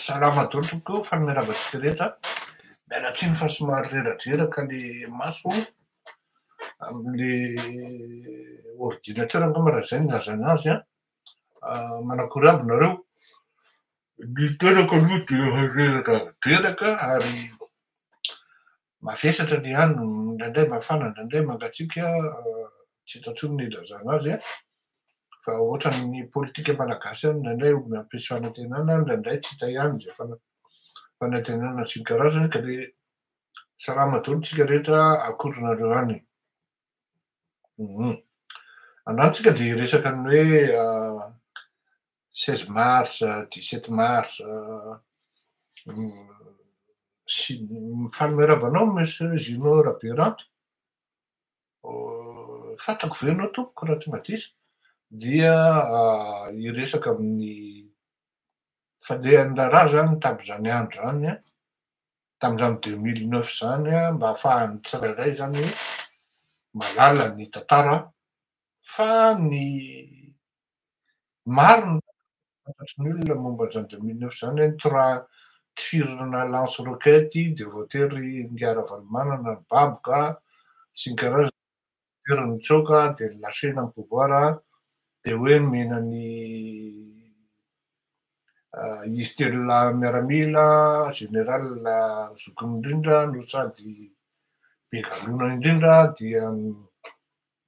Salama daholo tompoko, faly miarahaba antsika rehetra. Miala tsiny fa somary reradreraka le maso amle ordinateur angamba raha zay no ilazana azy an. Manakory aby nareo? Ny tenako aloha dia reradreraka ary mavesatra le andro, indraindray mafana, indraindray mangatsiaka, tsy hita intsony ny ilazana azy an. Fa ohatran'ny politika malagasy ihany indraindray mampisy fanantenana, indraindray tsy hita ihany izay fanantenana sy ny karazany ka dia salama daholo tsika rehetra, akory nareo any. Androany tsika dia hiresaka ny hoe 16 mars, 17 mars, sy faly miarahaba anao Monsieur Gino Raberanto. Fantako ve ianao tompoko raha tsy madiso dia hiresaka amin'ny fandehan'ny raharaha zany tamin'izany andro zany an, tamin'izany 2009 zany an, mba ahafahan'ny tsirairay zany mahalala ny tantara fa ny maro ny fantatry ny olona momba an'izany 2009 zany hoe tifirina lance roquette dia voatery Ingahy Ravalomanana nibaboka sy ny karazany, voatery nitsoaka dia lâchena ny pouvoir dia hoe nomena ny izy telo lahy miaramila, général zokiny indrindra no sady be galona indrindra dia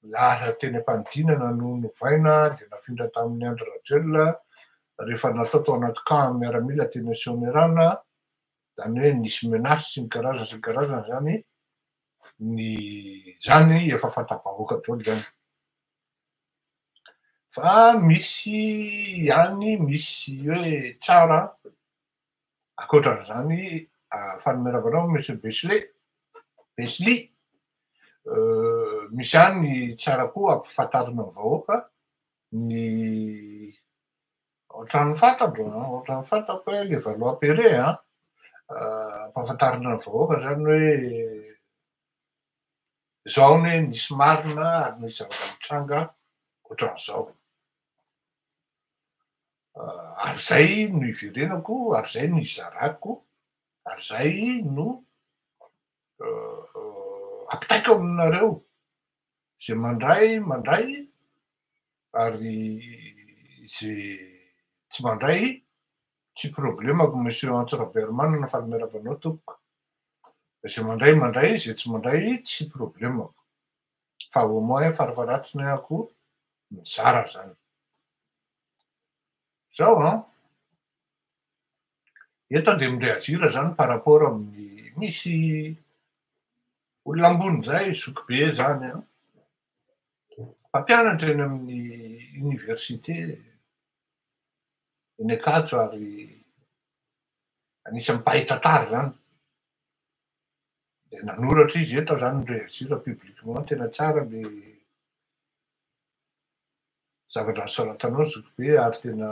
Lasa teny am-panidinana no novaina dia nafindra tamin'i Andry Rajoelina rehefa natao tao anaty camp miaramila teny Soanierana, izany hoe nisy menace sy ny karazany sy ny karazany izany, ny izany efa fanta-bahoaka daholo izany. Fa misy ihany misy hoe tsara Ankoatran'izany, faly miarahaba anao Monsieur Besley, Besly, misy ihany ny tsara koa ampifantarina ny vahoaka ny ohatran'ny fantatro an, ohatran'ny fantako hoe Levallois-Perret an, ampahafantarina ny vahoaka zany hoe zao anie nisy marina ary nisy zavatra nitranga ohatran'izao. Ary zay no iverenako, ary zay no izarako, ary zay no ampitaiko aminareo ze mandray mandray ary ze tsy mandray tsy problemako Monsieur Antso Rabearimanana faly miarahaba anao tompoko, ze mandray mandray ze tsy mandray tsy problemako fa au moins farafaharatsiny ako mizara zany. Zao an, eto aho dia mi-reagir zany par rapport amin'ny misy olona ambony zay, zokibe zany an, mpampianatra eny amin'ny université eny Ankatso ary anisan'ny mpahay tantara zany. Dia nanoratra izy, eto aho zany mi-reagir publiquement, tena tsara le zavatra nosoratanao zokibe ary tena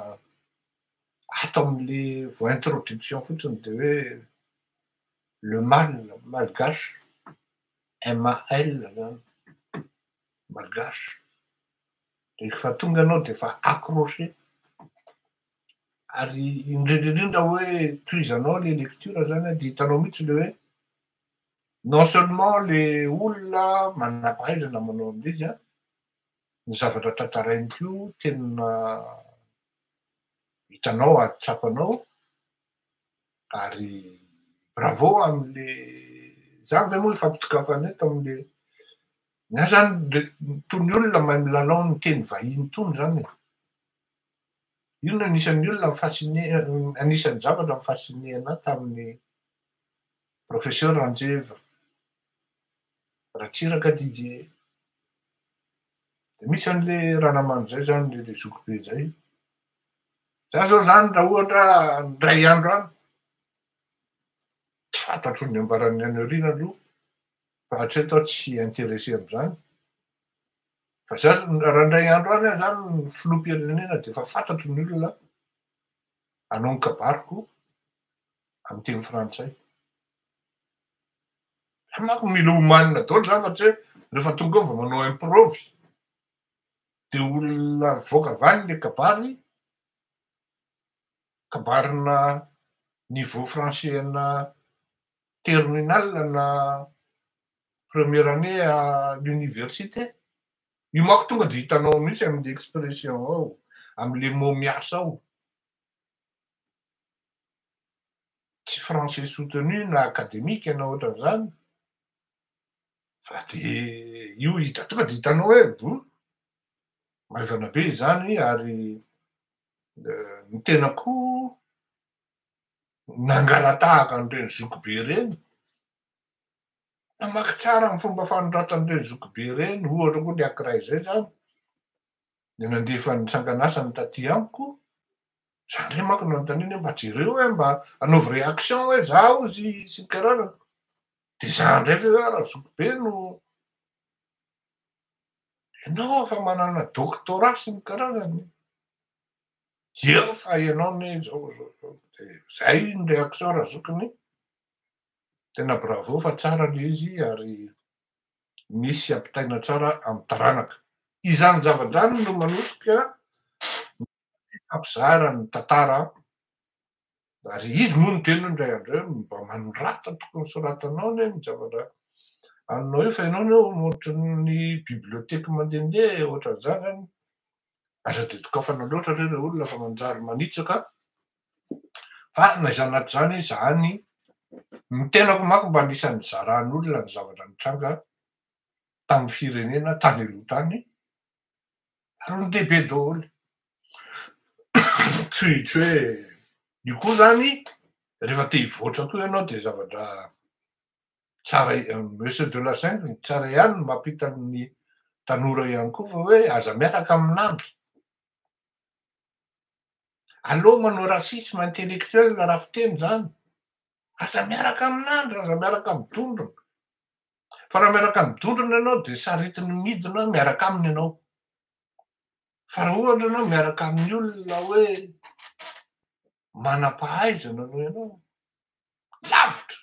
ato amin'le vao introduction fotsiny de hoe le mal malgache, MAL zany, malgache, rehefa tonga ianao de efa accroché ary indrindra indrindra hoe tohizanao le lecture zany de hitanao mihitsy le hoe non seulement le olona manam-pahaizana manao an'le izy an, ny zavatra tantarainy koa tena hitanao ary tsapanao ary bravo amle zany ve moa ifampitokafana eto amle ny ahy zany le tony olona mahay milalao ny teny vahiny tony zany e, io no anisan'ny olona mi-fasciner anisan'ny zavatra mi-fasciner anahy tamin'ny professeur Ranjeva Ratsiraka Didier. De misy an'le ranamana zay zany le le zokibe zay. Za zao zany raha ohatra ndray andro any, tsy fantatro ny ambaran'ny any aoriana aloha fa hatreto aho tsy intéressé am'zany, fa za raha ndray andro any aho zany ny filoham-pirenena de efa fantatro ny olona hanao ny kabariko amy teny frantsay. Zany manko mila omanina daholo zany fa tsy hoe rehefa tonga eo vao manao improvy de olona mivoaka avy any le kabary, kabarina. Niveau français ana terminale na première année à l'université. Io manko tonga de hitanao mihitsy amle expression ao, amle mot miasa ao. Tsy français soutenu na académique na ohatran'izany fa de io hita tonga de hitanao hoe bon, maivana be izany ary ny tena koa nangala-tahaka an'ireny zokibe ireny, namaky tsara ny fomba fanoratan'ireny zokibe ireny, ohatra koa ny ankiray zay zany, de nandefa ny sanganasany taty amiko, za ndray manko nanontaniany hoe mba jereo hoe mba anaovy réaction hoe za ozy sy ny karazany, de za ndray ve hoe raha zokibe no ianao efa manana doctorat sy ny karazany. Eo fa ianao anie zao zao zao de zay ny réaction razokiny, tena bravo fa tsara le izy ary misy ampitaina tsara amy taranaka. Izany zava-drany no manosika fampizara ny tantara ary izy moa niteny hoe indray andro eo mba manorata tokony soratanao anie ny zavatra aminao io fa ianao anie ohatran'ny bibliothèque mandehandeha ohatran'izany zany. Aza dia dokafana loatra re reo olona fa manjary manitsaka fa na izany na tsy izany zany ny tenako manko mba anisan'ny zaran'olona ny zavatra nitranga tamin'ny firenena tany aloha tany ary olon-dehibe daholo tsy tsy hoe io koa zany rehefa te hivoatra koa ianao dia zavatra Tsara monsieur de la jungle, tsara ihany ny mampita ny tanora ihany koa fa hoe aza miaraka amin'andry. Aleo manao racisme intellectuel raha fiteny zany. Aza miaraka amin'andry, aza miaraka amin'ny dondrona. Fa raha miaraka amin'ny dondrona ianao dia saritiny midina miaraka aminy ianao. Fa raha ohatra ianao miaraka amin'ny olona hoe manam-pahaizana noho ianao, lavitra,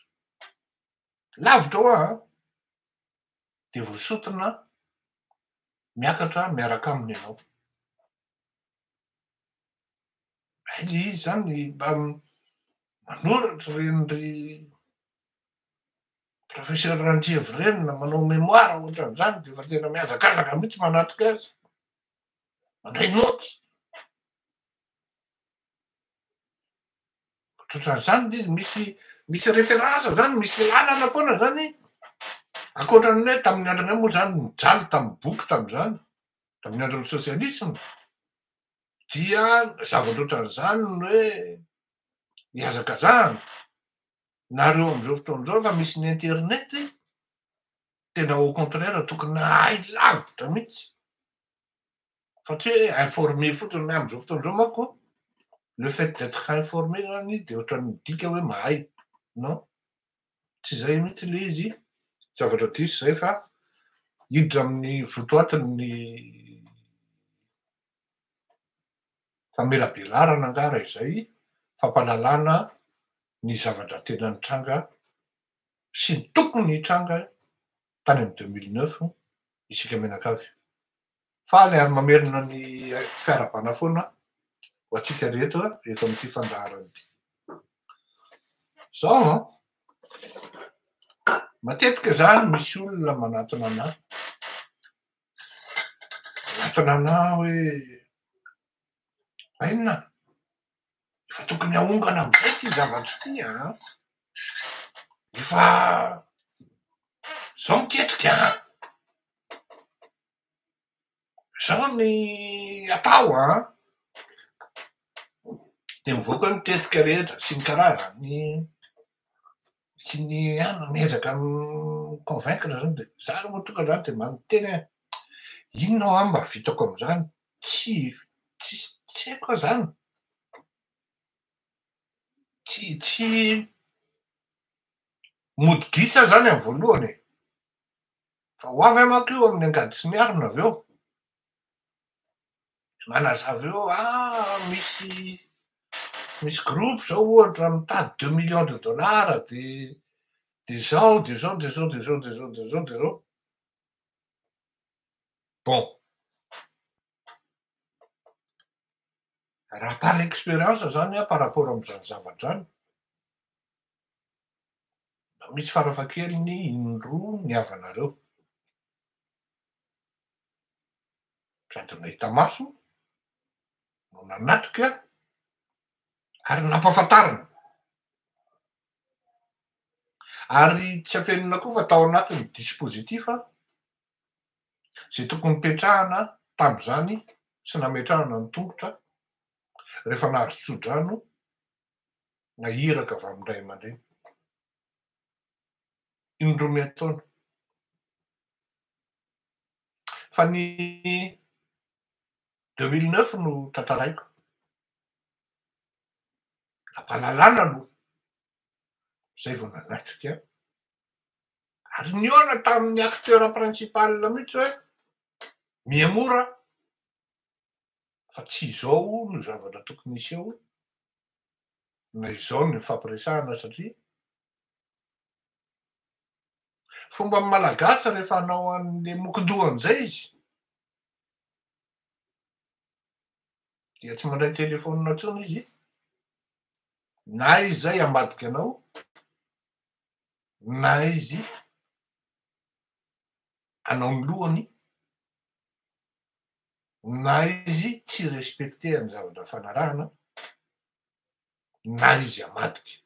lavitra hoa an, de voasotona miakatra miaraka aminy ianao. Hay le izy zany mba manoratra ireny ry professeur Ranjeva ireny na manao mémoire ohatran'izany de efa tena mihazakazaka mihitsy manatrika azy, mandray naoty. Ohatrohatran'izany le izy, misy misy référence zany, misy lalana foana zany, ankoatran'ny hoe tamin'ny andronay moa zany nijaly tamin'ny boky tamin'izany, tamin'ny andron'ny sosialisma, dia zavatra ohatran'izany ny hoe ihazakazahana, nareo am'izao fotoana izao efa misy ny internet, tena au contraire tokony hahay lavitra mihitsy. Fa tsy hoe informé fotsiny hoe am'izao fotoana izao manko le fait d'être informé zany de ohatran'ny midika hoe mahay. Non, tsy zay mihitsy le izy, zavatra diso zay fa hiditra amin'ny votoatin'ny famelabelarana angaha raha izay, fampahalalana ny zavatra tena nitranga sy ny tokony hitranga tany amin'ny 2009 isika mianakavy. Faly ary mamerina ny fiarahabana foana ho antsika rehetra eto amin'ity fandaharana ity. Zao an, matetika zany misy olona manatona anah, manatona anah hoe inona? Efa tokony ahongana amizay ty zavatra ty an! Efa zao miketrika an! Zao ny atao an! De mivoaka ny tetika rehetra sy ny karazany sy ny anona, miezaka mi-convaincre zany de za aloha tonga zany de manoteny hoe inona hoa mba vitako am'zany? Tsy tsisy tsy haiko aho zany. Tsy tsy mody gisa aho zany amy voalohany e. Fa ho avy aho manko io amin'ny angady sy ny arina avy eo. Manazava eo, ah misy misy groupe zao ohatra mitady deux millions de dollars de de zao de zao de zao de zao de zao de zao de zao. Bon. Raha par expérience zany an par rapport am'zany zavatra zany. Misy farafahakeliny indroa ny havanareo. Sady nahita maso no nanatrika ary nampahafantarina. Ary tsy afenina koa fa tao anatin'ny dispositif izay tokony nipetrahana tamin'izany sy nametrahana ny tongotra rehefa nahazo tsodrano na iraka avy amin'ny ray aman-dreny. Indroa miantaona. Fa ny 2009 no tantaraiko. Nampahalalana aloha, zay vao nanatrika ary nihaona tamin'ny acteur principal mihitsy hoe mihamora fa tsy izao no zavatra tokony hiseho na izao no ifampiresahana satria fomban'ny Malagasy rehefa hanao an'le mokondohany zay izy dia tsy mandray telefaonina intsony izy na izy zay ambadika anao na izy anao ny lohany na izy tsy respecter ny zavatra fanarahana na izy amadika.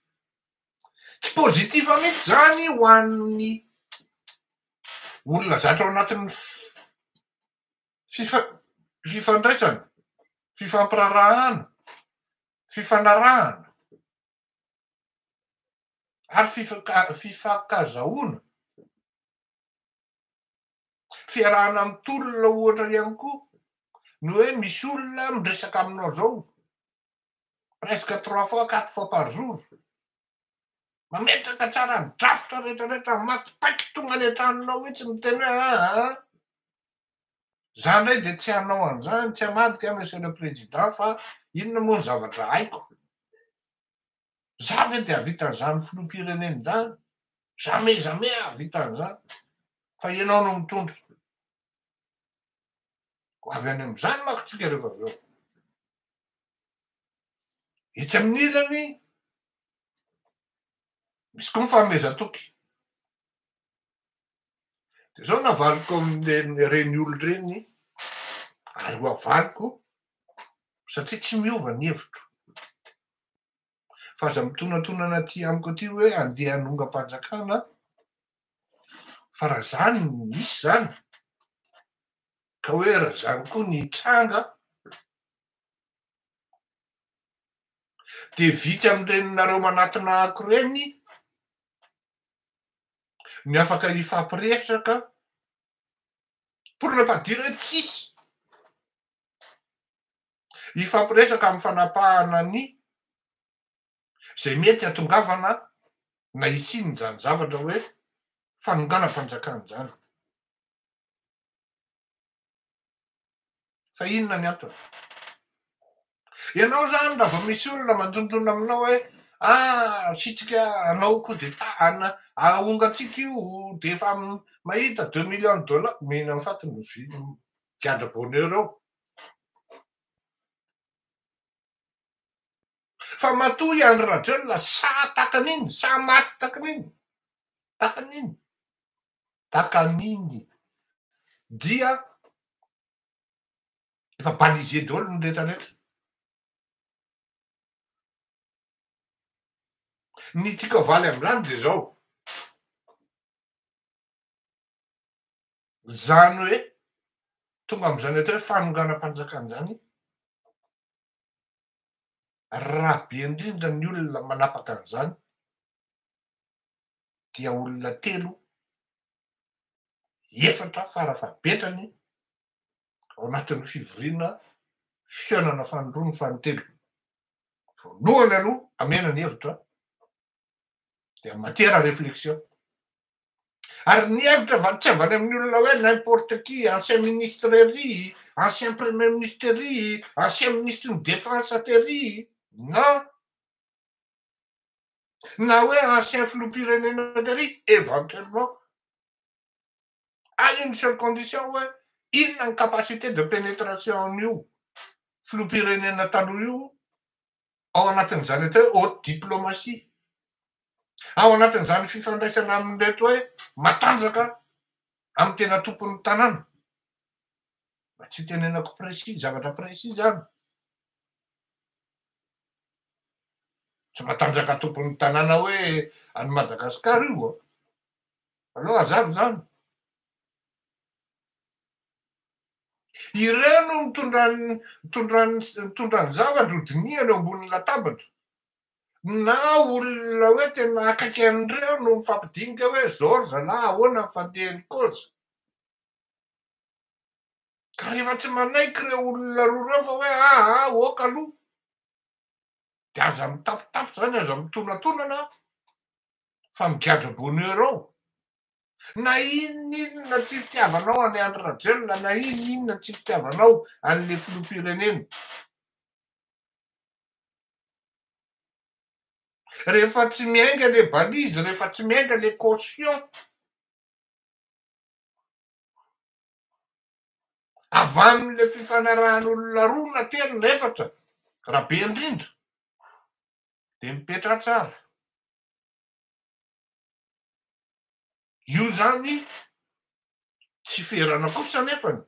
Tsy positif mihitsy zany ho an'ny olona zatra ao anatin'ny fifa- fifandraisana, fifampiraharahana, fifanarahana ary fifaka- fifankazahoana, fiarahana mitolona ohatra ihany koa ny hoe misy olona miresaka aminao zao presque trois fois, quatre fois par jour, mametraka tsara ny drafitra rehetrarehetra, maty paiky tonga any an-tranonao mihitsy miteny hoe aa za ndray de tsy hanao an'izany, tsy hamadika aho monsieur le président fa inona moa ny zavatra haiko? Za ve de hahavita an'izany filoham-pirenena izany? Jamais jamais hahavita an'izany fa ianao no mitondra. Ho avy any amin'izany manko tsika rehefa avy eo. Etsy amin'ny ilany, misy koa ny fanomezan-toky. Dia izao navaliko amin'ireny olona ireny ary ho avaliko satria tsy miova ny hevitro. Fa aza mitonatonana aty amiko aty hoe andeha hanongam-panjakana fa raha zany no misy zany ka hoe raha zany koa ny hitranga dia vitsy amin'ireninareo manatona ako ireny ny afaka hifampiresaka pour ne pas dire hoe tsisy hifampiresaka amin'ny fanapahana ny zay mety hatongavana na hisian'izany zavatra hoe fanonganam-panjakana izany. Fa inona ny antony? Ianao zany raha vao misy olona mandondona aminao hoe ah asiantsika anao coup d'etat ana ahongantsika io de efa mahita deux millions de dollars mihinan'ny faty ny gadra bonheur eo. Fa matoa i Andry Rajoelina sahy takan'iny, sahy maty takan'iny, takan'iny, takan'iny dia efa balisé daholo ny rehetra rehetra. Ny tiako havaly amin'izany dia izao, Zany hoe tonga am'zany atao hoe fanonganam-panjakana zany, raha be indrindra ny olona manapaka an'izany dia olona telo, efatra farafahabetrany ao anatin'ny fivoriana fihaonana fanindroa ny fanintelo. Voalohany aloha amena ny hevitra dia matière à réflexion. Ary ny hevitra avy tsy avy any amin'ny olona hoe n'importe qui, ancien ministre ery, ancien premier ministre ery, ancien ministre ny défense tery, non. Na hoe ancien filoham-pirenena tery, éventuellement. À une seule condition hoe inona ny capacité de pénétration an'io filoham-pirenena taloha io ao anatin'izany atao hoe haute diplomatie. Ao anatin'izany fifandraisana amin'ireto hoe matanjaka amin'ny tena tompon'ny tanàna. Mba tsy itenenako précis, zavatra précis zany. Tsy matanjaka tompon'ny tanàna hoe any Madagasikara io an. Aleo hazava izany. Ireo no mitondra ny mitondra ny mitondra ny zavatra ho dinihana eo ambonin'ny latabatra. Na olona hoe tena akaiky an'ireo no mifampidinika hoe zao ry zalahy ahoana ny fandehan'ny cause. Ka rehefa tsy manaiky ireo olona roa ireo fa hoe aa ok aloha de aza mitapitapy zany, aza mitonatonana fa migadra bonheur ao. Na inon'inona tsy fitiavanao an'i Andry Rajoelina, na inon'inona tsy fitiavanao an'le filoham-pirenena. Rehefa tsy miainga le balise, rehefa tsy miainga le caution, avy amin'le fifanarahan'olona roa na telo na efatra, raha be indrindra, de mipetraha tsara. Io zany tsy ferana kosa anefany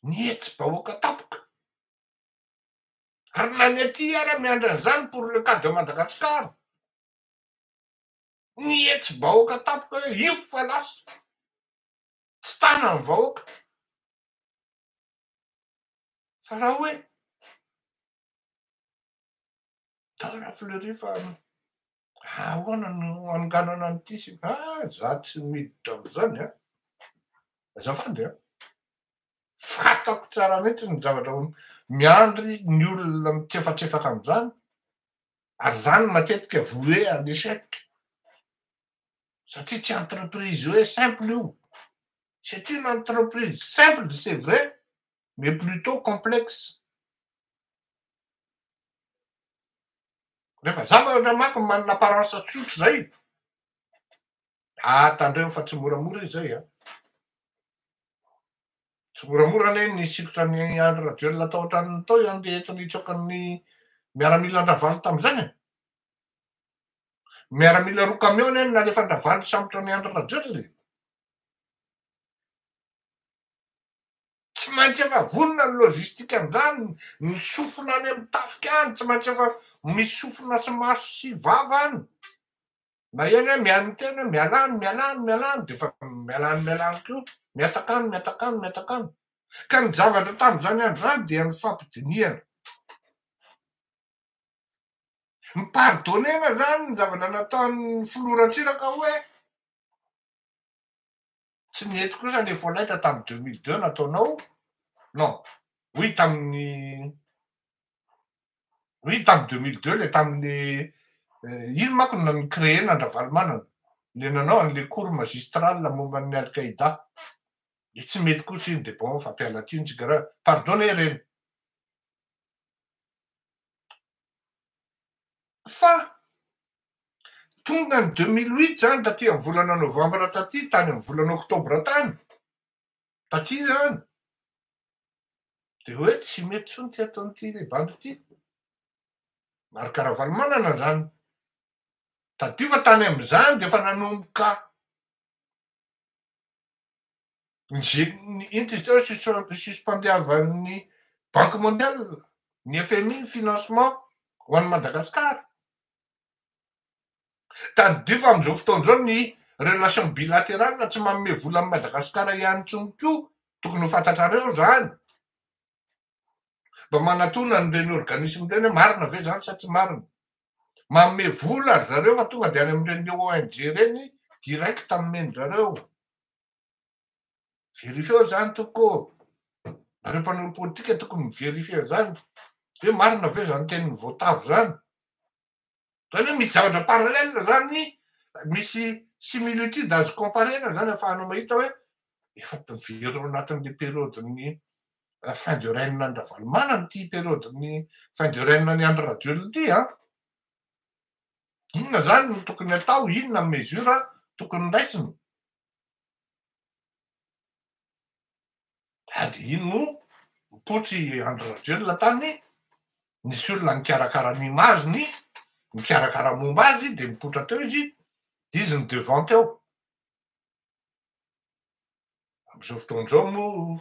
ny hetsi-bahoaka tampoka. Ary na ny aty ara miandry an'izany pour le cas de Madagascar. Ny hetsi-bahoaka tampoka hoe io fa lasa. Tsy tana ny vahoaka. Fa raha hoe tao Rafleury fa ahoana no hanonganana an'ity sy ah za tsy miditra amin'izany an. Azafady an. Fantako tsara mihitsy ny zavatra miandry ny olona mitsefatsefaka amin'izany ary izany matetika voué à l'échec satria tsy entreprise hoe simple io. C'est une entreprise simple c'est vrai mais plutôt complexe. Rehefa zavatra manko manana apparence tsotra zay, ah tandremo fa tsy moramora izy zay an. Tsy moramora anie ny nisikotra an'i Andry Rajoelina tao an-tranony tao andeha entina hitsoaka ny miaramilan-dRavalo tamin'izany e. Miaramila roa camion anie no nalefan-dRavalo hisambotra an'i Andry Rajoelina e. Tsy maintsy efa vonona ny logistique amin'izany, ny sofina any amin'ny tafika any, tsy maintsy efa misy sofina sy maso sy vava any. Na eny hoe miha miteny hoe mialà any, mialà any, mialà any, dia efa mialà any, mialà any koa, mihataka any, mihataka any, mihataka any. Ka ny zavatra tamin'izany andro izany dia ny fampidinihana. Mi-pardonner-na izany ny zavatra nataon'ny filoha Ratsiraka hoe Tsy nety kosa le folaitra tam 2002 nataonao non oui tamin'ny oui tam 2002 le tamin'ny ino manko no ni-créer-na an-dRavalomanana le nanao an'le cours magistral momba ny Al-Qaïda de tsy mety kosa iny de bon fampiala tsiny tsika raha pardonner reny fa Tonga ny 2008 zany taty amin'ny volana novambra taty, tany amin'ny volana oktobra tany, taty zany, de hoe tsy mety intsony ty ataon'ity le bandy ity. Marc Ravalomanana zany. Tadidio fa tany amin'izany de efa nanomboka ny ze- ny ino izy teo suspendiavan'ny Banque mondiale, ny FMI ny financement ho an'i Madagasikara. Tadidio fa amin'izao fotoana izao ny relation bilaterale tsy manome vola an'i Madagasikara ihany intsony koa, tokony ho fantatrareo izany. Mba manatona an'ireny organisme ireny hoe marina ve izany sa tsy marina. Manome vola ry zareo fa tonga dia any amin'ireny ONG ireny direct omen-dry zareo. Verifieo izany tompoko ô. Nareo mpanao politika tokony mi-verifier an'izany hoe marina ve izany tenin'ny voatavo izany. Zany hoe misy zavatra parallèle zany, misy similitude azo comparena zany ahafahanao mahita hoe efa very ao anatin'le période-n'ny fin de règne an-dRavalomanana ity période-n'ny fin de règne an'i Andry Rajoelina ity an. Inona zany no tokony atao, inona ny mesure tokony raisina? Ady iny moa mipoitra i Andry Rajoelina tany, nisy olona nikarakara ny image-ny. mikarakara momba azy de mipoitra teo izy, de izy ny devant teo. Am'izao fotoana izao moa,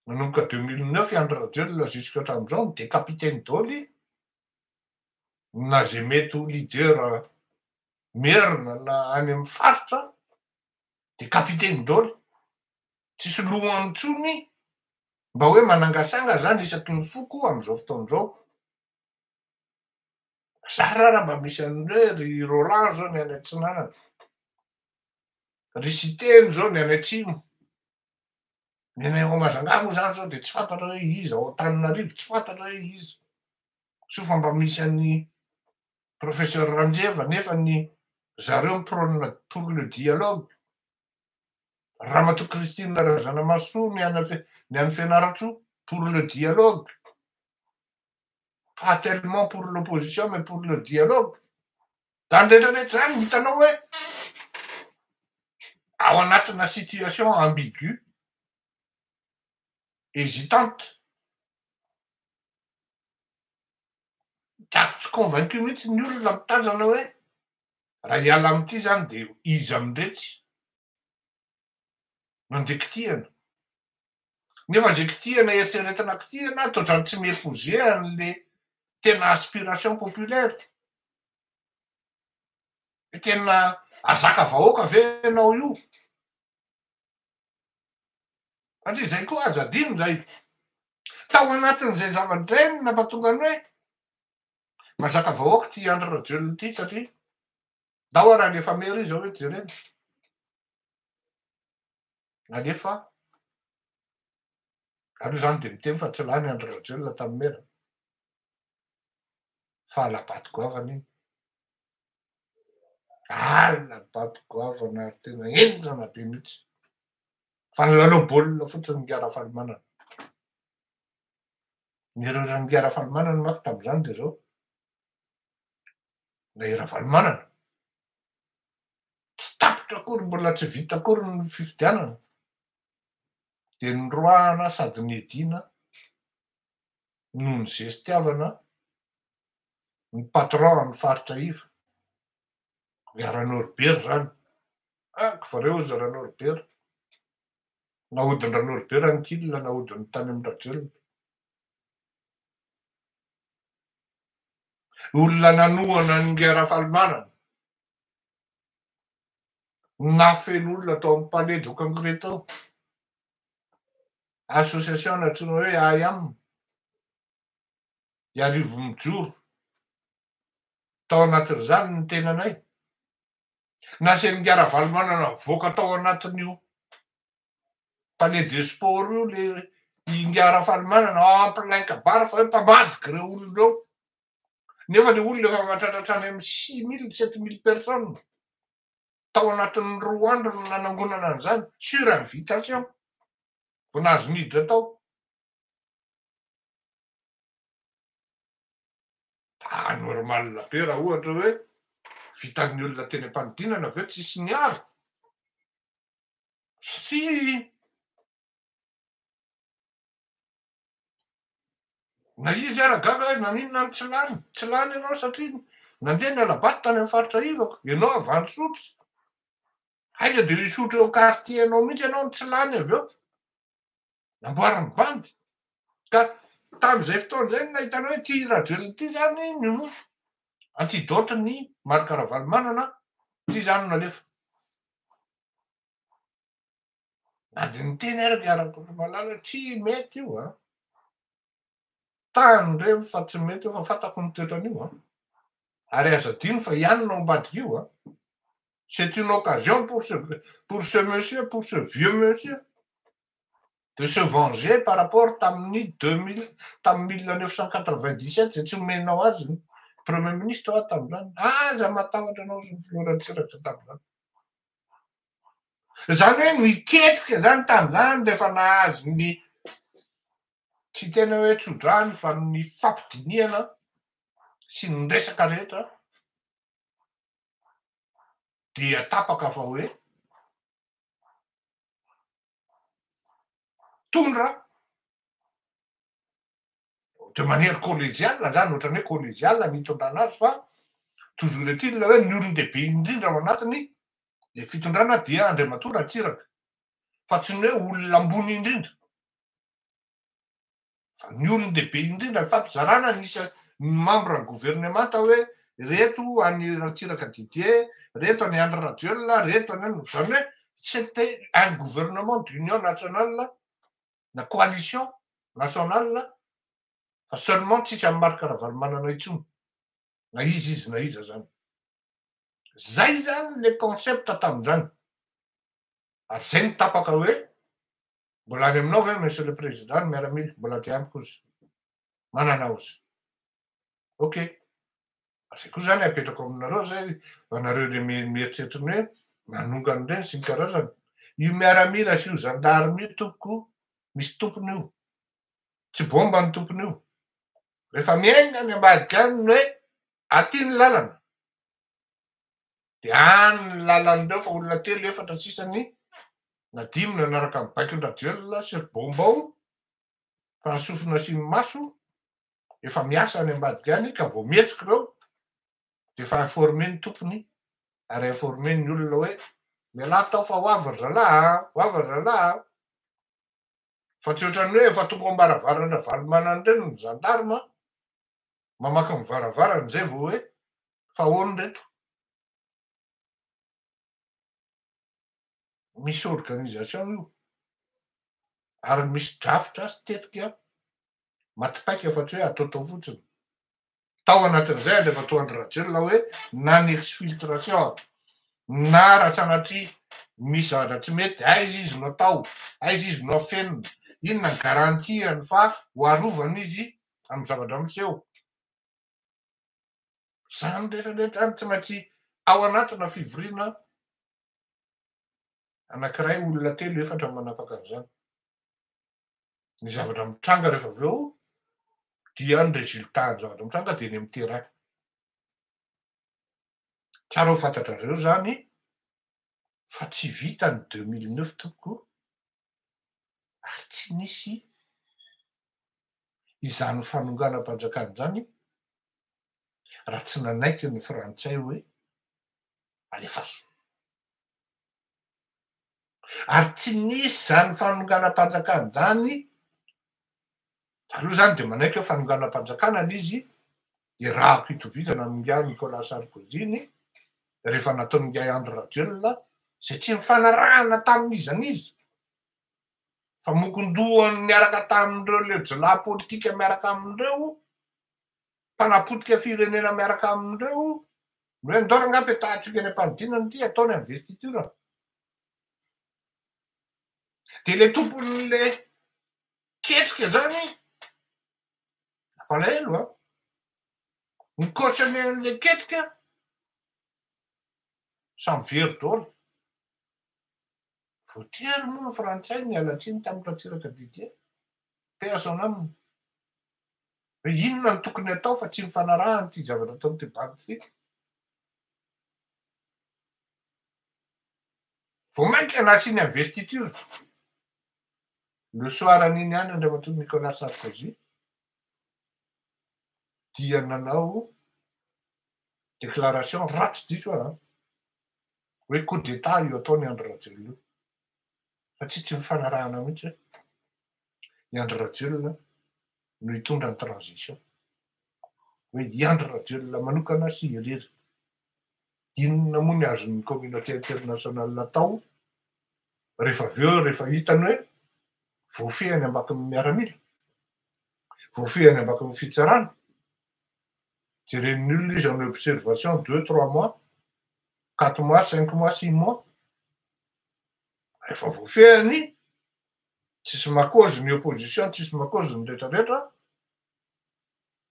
nanomboka 2009 i Andry Rajoelina jusqu'à hatramin'izao ny décapité-ny daholo na zay mety ho leader merina na any amy faritra, décapité-ny daholo, tsisy lohany intsony mba hoe manangasanga zany isaky ny foko am'izao fotoana izao. Zara raha mba misy any hoe ry Roland zao ny any atsinanana, ry Siteny zao ny any atsimo, ny any ao Majunga moa zany zao de tsy fantatra hoe iza, ao Antananarivo tsy fantatra hoe iza, soa fa mba misy any professeur Ranjeva nefa ny zareo mi-prône pour le dialogue, Ramatoa Christine Razanamahasoa ny any ny any Fianarantsoa pour le dialogue, pas tellement pour l'opposition mais pour le dialogue. Zany rehetrarehetra zany hitanao hoe ao anatina situation ambiguë, hésitante, ary tsy convaincu mihitsy ny olona mitazana hoe raha hiala am'ity zany de izy amindretsy mandeha kitihana, nefa zay kitihana eritreretina kitihana toatrany tsy mi-épouser an'le tena aspiration populaire, tena azaka vahoaka ve ianao io? Satria zay koa aza adino zay tao anatin'izay zavatra iny nampatonga ny hoe mazaka vahoaka ty Andry Rajoelina ty, satria ndao raha alefa maire izy zao hoe jerena alefa aloha zany de miteny fa tsy lany Andry Rajoelina tamin'ny maire, fa alabaty goavana iny, alabaty goavana ary tena enjana be mihitsy, fa ny lalao baolina fotsiny ny Rafalimanana. Ny erreur-n'ny Rafalimanana manko tam'izany de zao, na i Ravalomanana tsy tapitra akory, mbola tsy vita akory ny fifidianana, de noroahana sady niedina noho ny zestiavana ny patron amy faritra iva, Ranoribera zany, ako fa reo izy Ranoribera, nahodiny Ranoribera ny kilina, nahodiny tany amy Rajoelina. Olona nanohana ny Rafalimanana, nafeno olona tao amy palais de congrès tao, association nantsoina hoe AIAM, Iarivo mijoro, tao anatin'izany ny tenanay. Nasain'ny Ravalomanana mivoaka tao anatin'io palais de sport io le inga Rafalimanana en plein kabary fa hoe mpamadiky reo olona reo, nefa le olona efa mahatratratra any amy 6000, 7000 personnes tao anatin'ny 2 andro no nanangonana an'izany sur invitation vao nahazo niditra tao. Ah, normal be raha ohatra hoe vitan'ny olona teny am-panidinana avy eo tsisy niary, satria na izy ara gaga hoe naninona ny tsy lany, tsy lany ianao satria nandeha ny alabaty tany amin'ny faritra ivako, ianao avy any Sotry, aiza de hisotro eo quartier anao mihitsy ianao no tsy lany avy eo, namboarin'ny bandy. Ka tam'izay fotoana zay no nahitana hoe ty Rajoelina ty zany no antidote ny Marc Ravalomanana, ty zany no nalefa. Na de niteny ary Rakotomalala hoe tsy mety io a, tandremo fa tsy mety io, fa fantako ny toetran'io a, ary aza adino fa ihany no ambadika io a, c'est une occasion pour ce monsieur, pour ce vieux monsieur de se venger par rapport tamin'ny 2000, tamin'ny 1997 zay tsy omenao azy ny premier ministre ao tam'izany. Aza matahotra anao sy ny filoha Ratsiraka tam'izany. Zany hoe miketrika zany tam'izany rehefa nahazo ny tsy tena hoe tsodrany fa ny fampidiniana sy ny resaka rehetra dia tapaka fa hoe tondra. De manière collégiale zany, ohatran'ny hoe collégiale ny hitondrana azy fa toujours est-il hoe ny olon-dehibe indrindra ao anatiny le fitondrana dia Andriamatoa Ratsiraka fa tsy ny hoe olona ambony indrindra fa ny olon-dehibe indrindra nifampizarana ny isa ny membre ny gouvernemanta hoe reto any Ratsiraka Didier, reto any Andry Rajoelina, reto any anona, zany hoe c'était un gouvernement d'union nationale na coalition nationale fa seulement tsisy an'i Marc Ravalomanana intsony na iza izy na iza zany. Zay zany le concept tamin'izany ary zay no tapaka hoe mbola any aminao ve monsieur le président ny miaramila mbola aty amiko izy manana ozy ok zay koa zany apetrako aminareo zay anareo le mieritreritra ny hoe manongana ireny sy ny karazany io miaramila sy io gendarme io tompoko misy tompony io tsy bomba ny tompony io rehefa miainga any ambadika any ny hoe aty ny lalana de any ny lalan'ireo fa olona telo efatra sisany na dimy nanaraka ny baikon-dRajoelina sy ry bomba ao fa ny sofina sy ny maso efa miasa any ambadika any ka vao mihetsika ireo de efa informé ny tompony ary informé ny olona hoe mialà tao fa ho avy ry zalahy a, ho avy ry zalahy a. Fa tsy ohatran'ny hoe efa tonga ao am-baravarana Ravalomanana ireny ny gendarme mamaky ny varavarana zay vao hoe fa ahoana reto. Misy organisation io ary misy drafitra sy tetika maty paika fa tsy hoe ataotao fotsiny. Tao anatin'izay Andriamatoa Andry Rajoelina hoe na ny exfiltration na raha sanatria misy zavatra tsy mety, aiza izy no atao, aiza izy no afenina, inona ny garantie-ny fa ho arovana izy amin'ny zavatra miseho. Izany rehetra rehetra izany tsy maintsy ao anatina fivoriana anankiray olona telo efatra manapaka an'izany. Ny zavatra mitranga rehefa avy eo dia ny résultat ny zavatra mitranga dia eny amin'ny terrain. Tsara ho fantatrareo zany fa tsy vita ny 2009 tompoko ary tsy nisy izany fanonganam-panjakana izany raha tsy nanaiky ny frantsay hoe alefaso. Ary tsy nisy izany fanonganam-panjakana izany, aloha izany dia manaiky hoe fanonganam-panjakana ilay izy, dia rahako itovizana amin'ingahy Nicolas Sarkozy iny, rehefa nataon'ingahy Andry Rajoelina, izay tsy nifanarahana tamin'iza n'iza, fa mokon-dohany niaraka tamin'ireo lejilahy politika miaraka amin'ireo, mpanapotika firenena miaraka amin'ireo, ny hoe ndao rangahy petahantsika eny am-panidinana ity, atao ny investiture. Dia ilay tompon'le ketrika zany, mampalahelo an, ny cautionner an'le ketrika, samy very daholo. Voatery moa ny frantsay niala tsiny tamin'i Ratsiraka Didier, paix à son âme, hoe inona no tokony atao fa tsy mifanarahana ity zavatra ataon'ity bandy ity. Vao mainka nasiany investiture. Le soir an'iny ihany Andriamatoa Nicolas Sarkozy dia nanao déclaration ratsy diso aho hoe coup d'état io ataon'i Andry Rajoelina io satria tsy mifanarahana mihitsy hoe i Andry Rajoelina no hitondra ny transition hoe i Andry Rajoelina manokana sy irery. Inona moa ny azon'ny communauté internationale atao rehefa avy eo rehefa hitany hoe voafehy any ambakin'ny miaramila, voafehy any ambakin'ny fitsarana, jeren'ny olona izy en observation deux, trois mois, quatre mois, cinq mois, six mois, rehefa voafehiny, tsisy makozy ny opposition, tsisy makozy ny retraretra,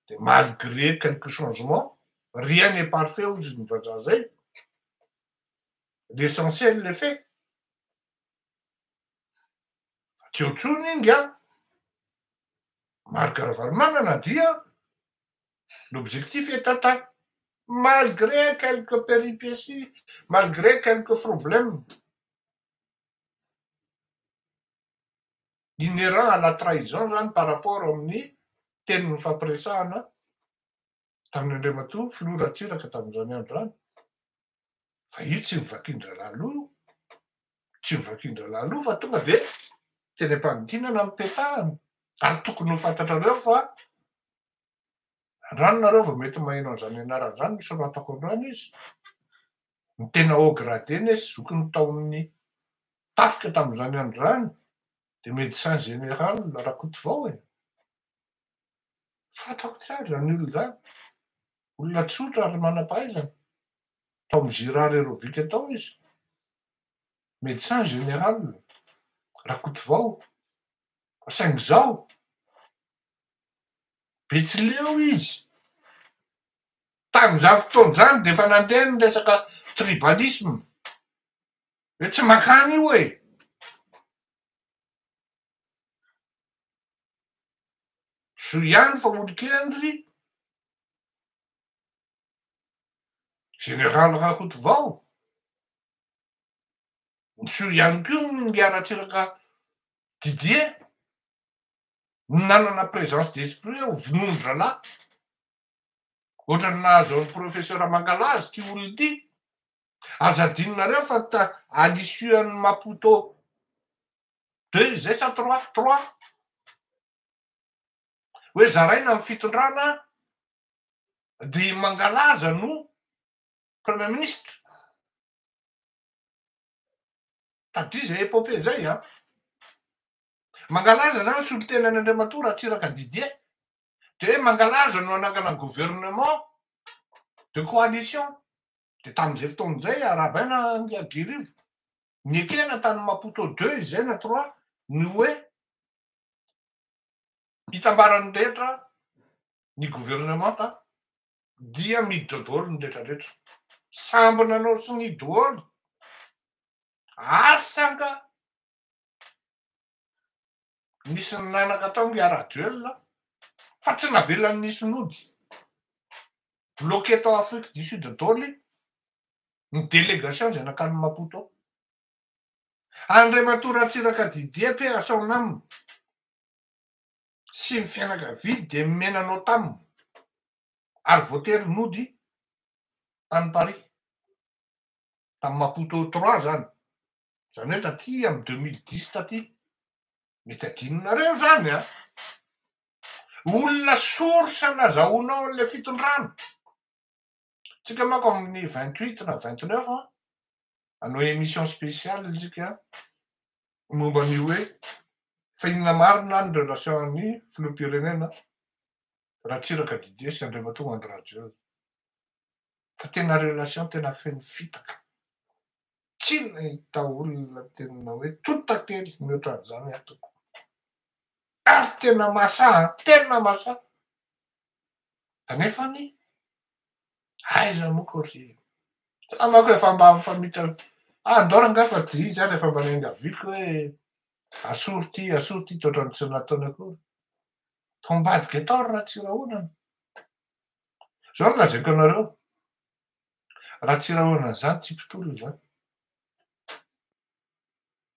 de malgré quelques changements, rien n'est parfait hozy ny vazaha zay, l'essentiel est fait. Fa tsy eo intsony ingahy Marc Ravalomanana dia l'objectif est atteint malgré quelques péripéties, malgré quelques problèmes inhérents à la trahison zany par rapport amin'ny teny nifampiresahana tamin'ny Andriamatoa Filoha Ratsiraka tamin'izany andro izany, fa io tsy novakian-drahalahy loha io, tsy novakian-drahalahy loha fa tonga dia teny am-panidinana no petahana, ary tokony ho fantatrareo fa androany nareo vao mety maheno an'izany anarana izany, nosoratako androany izy, ny tena haut gradé ne sy zokiny tao amin'ny tafika tamin'izany andro izany dia médecin général Rakotovao e! Fantako tsara izany olona izany, olona tsotra ary manam-pahaizana, tao amin'ny Girard Aerobic tao izy, médecin général Rakotovao, fa saingy izao, Betsileo izy, tamin'izany fotoana izany dia efa nandeha ny resaka tribalisme, hoe tsy mankany io e! Zo ihany fa olon-kendry Général Rakotovao. Zo ihany koa ny Ingahy Ratsiraka Didier nanana présence d'esprit hoe ho vonoin-drahalahy. Ohatran'ny nahazo an'i Professeur Mangalaza ity olona ity. Aza adinonareo fa ta à l'issue an'i Maputo deux izay sa trois? Trois. Hoe zaraina ny fitondrana dia i Mangalaza no premier ministre. Tadidio izay épopée izay an. Mangalaza zany solontenan'Andriamatoa Ratsiraka Didier. Dia hoe Mangalaza no hanangana ny gouvernement de coalition. Dia tamin'izay fotoana izay, arahabaina an'i Guy Rivo, nekena tany Maputo deux izay na trois ny hoe hitambaran'ny rehetra ny gouvernemanta dia miditra daholo ny rehetrarehetra. Samby nanao sonia daholo. Asa angaha nisy nanaka tao nge Rajoelina fa tsy navelany nisy nody. Bloqué tao Afrique du Sud daholo ny délégation izay nankany Maputo. Andriamatoa Ratsiraka Didier paix à son âme sy ny fianakaviany dia nomena notam ary voatery nody tany Paris, tamin'ny Maputo trois zany, zany hoe taty amin'ny 2010 taty, mety adinonareo zany an! Olona source nazahoanao an'ilay fitondrana. Tsika manko amin'ny 28 na 29 an, hanao émission spéciale tsika momba ny hoe fa inona marina ny relation an'ny filoham-pirenena Ratsiraka Didier sy Andriamatoa Andry Rajoelina. Fa tena relation tena feno fitaka. Tsy nahita olona tena hoe tota kely mihoatra an'izany aho tompoko. Ary tena masaha an, tena masaha. Kanefa ny aiza moa ko ry za manko efa mba mifamitra ah ndao rangahy fa de izy ary efa mba niangaviako hoe asory ty asory ty de ohatran'ny tsy nataony akory. Tao ambadika tao ry Ratsirahonana. Zao no lazaiko anareo, Ratsirahonana zany tsy mpitolona zany.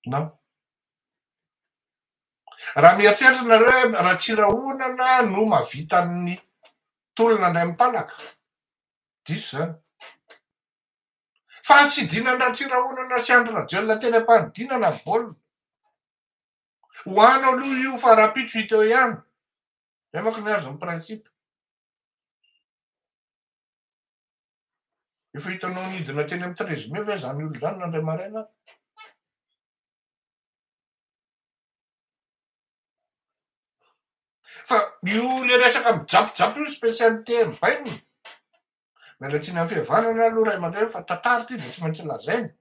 Non. Raha mieritreritra nareo hoe Ratsirahonana no mahavita ny tolona indray mipalaka, diso zany. Fa ny sidinan'i Ratsirahonana sy Andry Rajoelina teny am-panidinana ny baolina. Ho anao aloha io fa rahampitso hita eo ihany. Zay manko ny azy ny principe. Efa hitanao nidina teny amin'ny 13 mai ve zany olona zany nandray maraina? Fa io le resaka mijapijapy io spécialité an'i Baina. Miala tsiny amin'ny fihavanana aloha ray aman-dreny fa tantara ity dia tsy maintsy lazaina.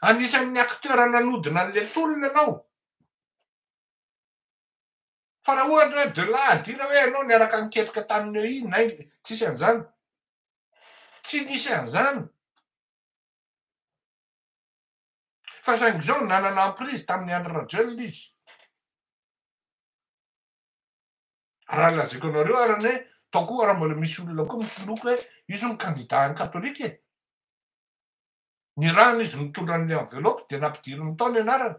Anisan'ny acteur nanodina an'le tolona ianao. Fa raha ohatra hoe de là à dire hoe ianao niaraka niketrika tany Neuilly, nay, tsisy an'izany. Tsy nisy an'izany. Fa saingy izao nanana emprise tamin'i Andry Rajoelina izy. Raha lazaiko anareo ary anie, tao koa raha mbola misy olona koa misoloky hoe izy hono candidat an'ny katolika e. Nirahana izy nitondra an'ilay enveloppe dia nampidiriny tao ny anarany.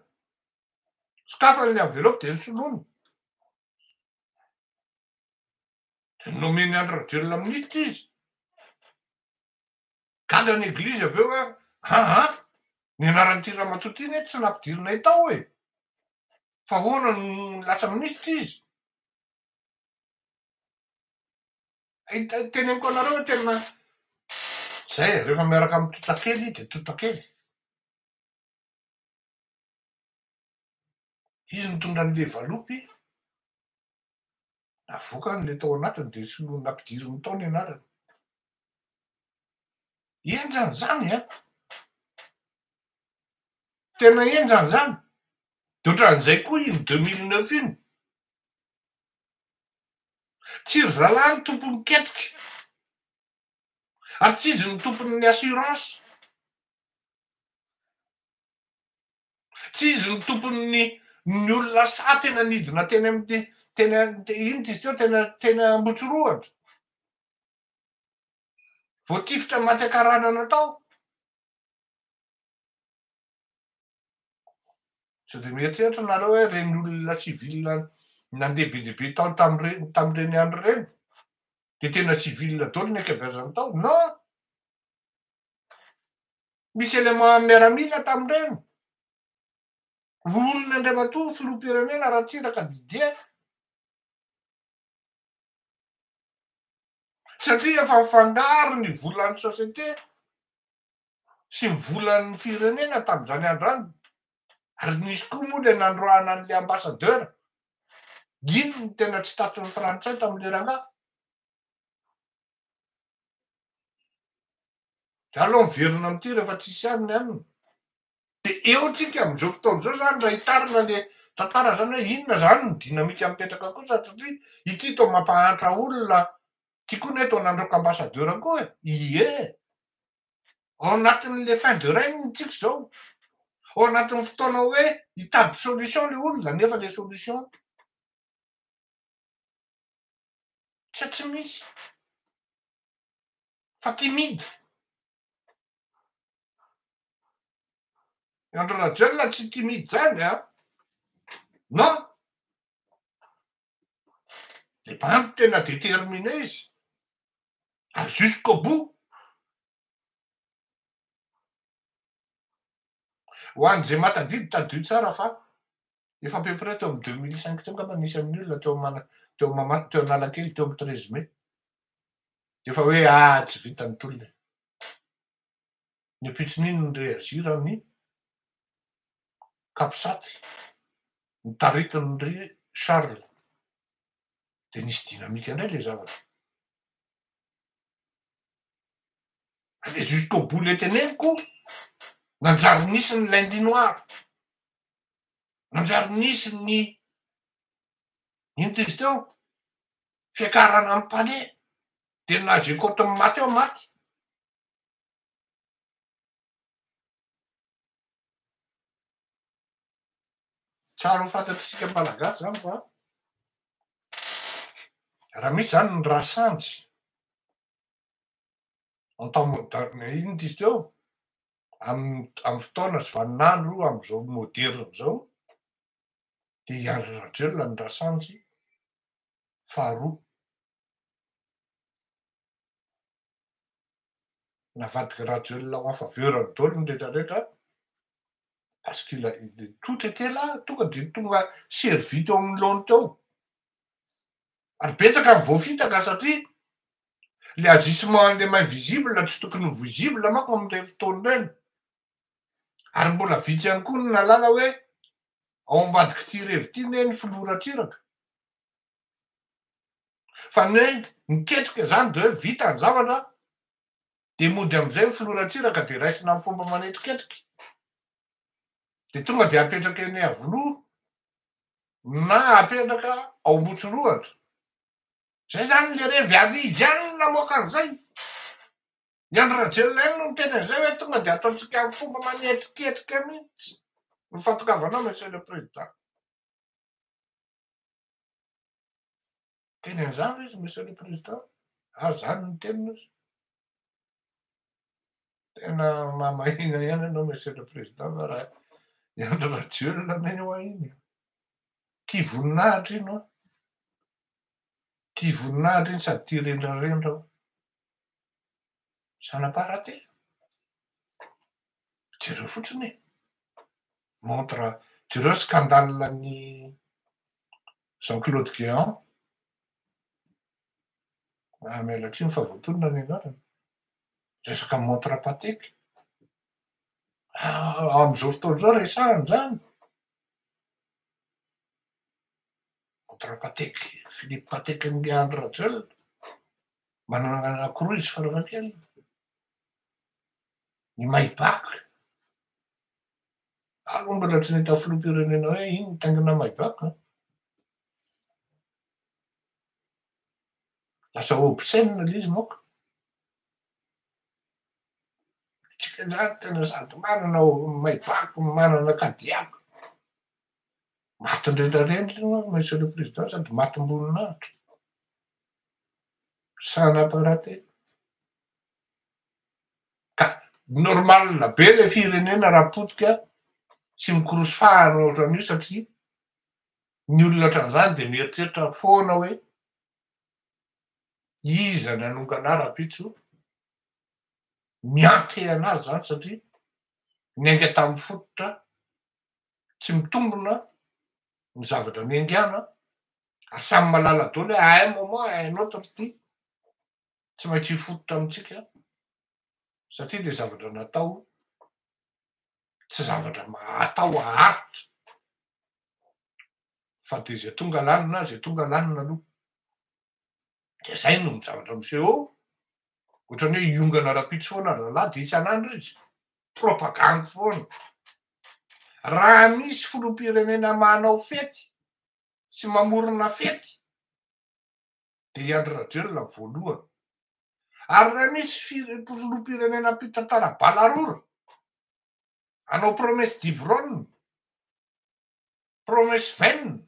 Sokafany ilay enveloppe dia nosoloiny. Dia nomen'i Andry Rajoelina minisitra izy. Gaga ny eglizy avy eo hoe aa ny anaran'ity ramatoa ity anie tsy nampidirinay tao e! Fa ahoana no lasa minisitra izy? Teneniko anareo hoe tena zay e, rehefa miaraka amin'ny tontakely dia tontakely. Izy nitondra an'le valopy, navoakany le tao anatiny dia soloiny nampidiriny tao ny anarany. Henjana izany an! Tena henjana izany. Dia ohatran'izay koa iny 2009 iny. Tsy ry zalahy no tompon'ny ketrika. Ary tsy izy no tompon'ny assurance. Tsy izy no tompon'ny ny olona sahy tena nidina teny amin'ny teny inona izy teo teny teny Ambohitsirohitra. Voatifitra maty an-karanana tao. Sao dia mieritreritra nareo hoe ireny olona civil nandeha be dia be tao tamin'ireny tamin'ireny andro ireny dia tena civil daholo ny ankabeazany tao? Non! Misy élément miaramila tamin'ireny. Olona Andriamatoa Filoham-pirenena Ratsiraka Didier. Satria efa mifangaro ny volan'ny société sy ny volan'ny firenena tamin'izany andro izany. Ary nisy koa moa ilay nandroahana an'ilay ambassadeur. Iny no tena tsy tatin'ny frantsay tamin'ilay rangahy. Za aloha miverina amin'ity rehefa tsisy any ny anona. De eo tsika amin'izao fotoana izao zany raha hitarina le tantara zany hoe inona zany ny dynamique mipetraka koa satria ity toa mampahantra olona, ty koa ne toa nandroaka ambassadeur koa e! Ie! Ao anatin'le fin de règne tsika izao, ao anatin'ny fotoana hoe hitady solution le olona nefa le solution Tsy tsy misy fa timide. I Andry Rajoelina tsy timide zany an! Non! Le bandy tena déterminé izy ary jusqu'au bout. Ho an'izay mahatadidy, tadidio tsara fa efa à peu près teo amin'ny 2005 teo angamba nisy an'ny olona teo Mana- teo Mama- teo Analakely teo amin'ny 13 mai. Dia efa hoe ah tsy vita ny tolona e. Ny ampitson'iny ny réagir ny Capsat notaritin'i Charles. Dia nisy dynamique indray ilay zavatra. Aller jusqu'au bout le teneniko, nanjary nisy ny lundi noir, nanjary nisy ny ino ty izy teo, fiakarana amin'ny palais, de na ze côte maty eo maty. Tsara ho fantatr'isika Malagasy zany fa raha misy zany ny rasanjy en temps moderne inona izy teo amin'ny amin'ny fotoana sy vaninandro amin'izao moderina izao dia i Andry Rajoelina ny rasanjy faharoa. Navadik'i Rajoelina ho en faveur-ny daholo ny rehetra rehetra parce qu'il a tout était là, tonga dia tonga servi teo amin'ny laony teo. Ary betsaka ny voafitaka satria le agissement an'le main visible tsy tokony ho visible manko amin'ireny fotoana ireny. Ary mbola vitsy ihany koa ny nahalala hoe ao ambadik'ity revy ity ne ny filoha Ratsiraka. Fa ny hoe miketrika zany de hoe vita ny zavatra de mody amizay ny filoha Ratsiraka de raisina amin'ny fomba manetriketrika. De tonga de apetraka eny Iavoloha na apetraka ao Ambohitsirohatra. Zay zany le revy ary izy ihany no namoaka an'izay. I Andry Rajoelina ihany no niteny an'izay hoe tonga de ataontsika amin'ny fomba manetriketrika mihitsy ny fahatongavanao Monsieur le Président. Niteny an'izany ve izy Monsieur le Président? Ah zany no teniny ozy. Tena mahamahina ihany ianao Monsieur le Président fa raha i Andry Rajoelina anie hoa iny e. Tia voninahitra iny hoa. Tia voninahitra iny sady tia rendrarendra ao. Ça n'a pas raté. Jereo fotsiny e. Montre, jereo scandale ny Jean Claude Guéant. Ah, miala tsiny fa voatonona ny anarany. Resaka montre Patek. Ah, am'izao fotoana izao resahana zany. Montre Patek, Philippe Patek ny Andry Rajoelina. Manana anankiroa izy farafahakeliny. Ny Maybach. Aloha mbola tsy nahita filoham-pirenena hoe iny nitaingina Maybach an. Lasa obscène le izy manko. Tsika zany tena sady manana Maybach, manana Cadillac. Matin-drendrarendra io monsieur le président sady matim-boninahitra. Ça n'a pas raté. Ka normal be le firenena raha potika sy mikorosy fahana ohatran'io satria ny olona ohatran'izany de mieritreritra foana hoe iza ny hanongana ahy rahampitso, mianteha anazy zany satria niainga tamin'ny fototra tsy mitombina ny zavatra niaingàna ary samy mahalala daholo hoe à un moment à un autre ity tsy maintsy hifototra amintsika satria le zavatra natao tsy zavatra atao aharitra fa de zay tonga lanina zay tonga lanina aloha de zay no ny zavatra miseho eo ohatrany hoe hiongana rahampitso foana ry zalahy de isan'andro izy propagandy foana raha misy filoham-pirenena manao fety sy mamorona fety de i Andry Rajoelina ny voalohany ary raha misy filoham-pirenena mpitantara balarora hanao promesse d'ivrogne promesse vaine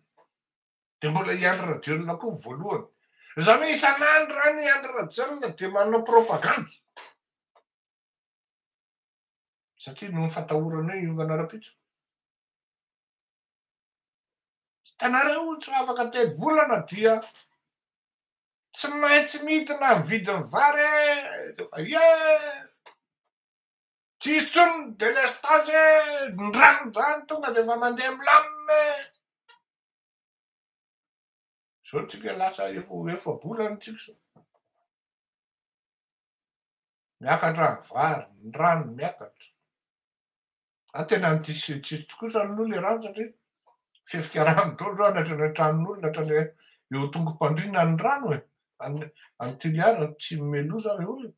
de mbola i Andry Rajoelina koa ny voalohany zany hoe isan'andro rany i Andry Rajoelina de manao propagandy satria noho ny fatahorana hoe hiongana rahampitso hitanareo tsy afaka telo volana dia tsy maintsy midina ny vidin'ny vary e defa ie tsisy intsony ny délestage e ny rano zany tonga defa mandeha milamina e zao tsika lasa efa efa-bolana tsika zao miakatra ny vary ny rano miakatra a tena ny tsisy tsisy tokoa zany aloha le rano satria fefika rano daholo zao any hatrany an-tranon'olona hatrany eo tongo-pandriana ny rano e any any Toliara tsy meloza re olona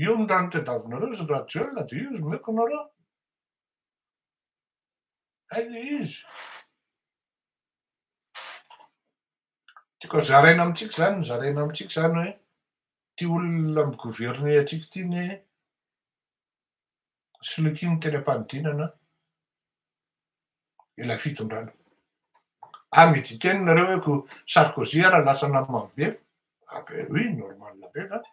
io ny rano tadiavinareo izy Rajoelina de io izy omeko anareo ay le izy tiako zaraina amitsika zany ny zaraina amitsika zany hoe ty olona mi-gouverner atsika ty ny soloky ny teny am-panidinana ilay fitondrana ah mety hiteny nareo hoe ko Sarkozy ara lasa namany be ah ben oui normal be zany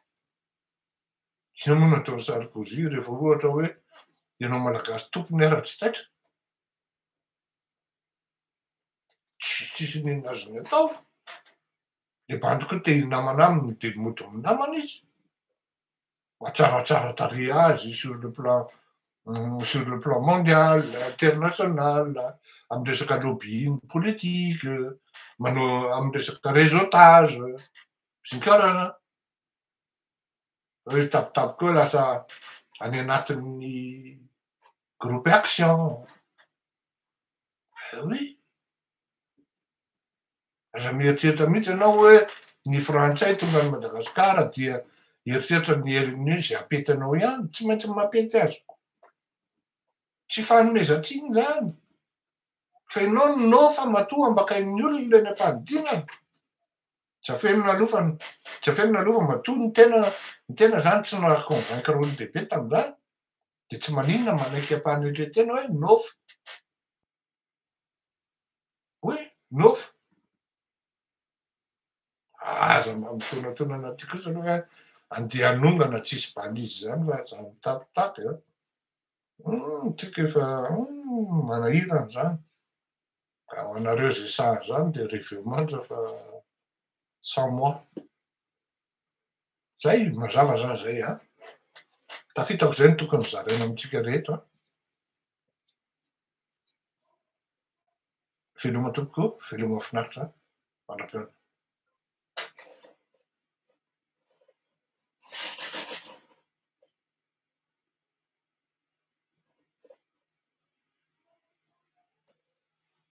ino moa no ataon'i Sarkozy rehefa ohatra hoe ianao malagasy tompony ara tsy taitra tsy tsisy ninona azony atao le bandy koa te hinamana aminy de mody minamana izy mahatsaratsara tarehy azy sur le plan mondial international amy resaka lobbying politique manao amy resaka réseautage sy ny karazana izy tabotabo koa lasa any anatin'ny groupe action oui aza mieritreritra mihitsy ianao hoe ny frantsay tonga any Madagasikara dia eritreritra ny herin'io zay apety anao ihany tsy maintsy mampety azy ko tsy fanomezan-tsiny zany fa ianao no fa matoa ambakain'ny olona eny am-panidinana tsy afenina aloha fa tsy afenina aloha fa matoa ny tena zany tsy naha convaincre olon-dehibe tam'izany de tsy maninona manaiky ampanetretena hoe nofo hoe nofo aza mba mitonatonana aty kosa aloha hoe andeha hanongana tsisy balizy zany fa aza mitapitapy a tsika efa manahirana zany ka ho anareo zay saha zany de reveo manja fa. Sans moi. Zay, mazava zany zay an. Tafitako zay no tokony zaraina amintsika rehetra an. Veloma tompoko, veloma finaritra, mandra-pihaona.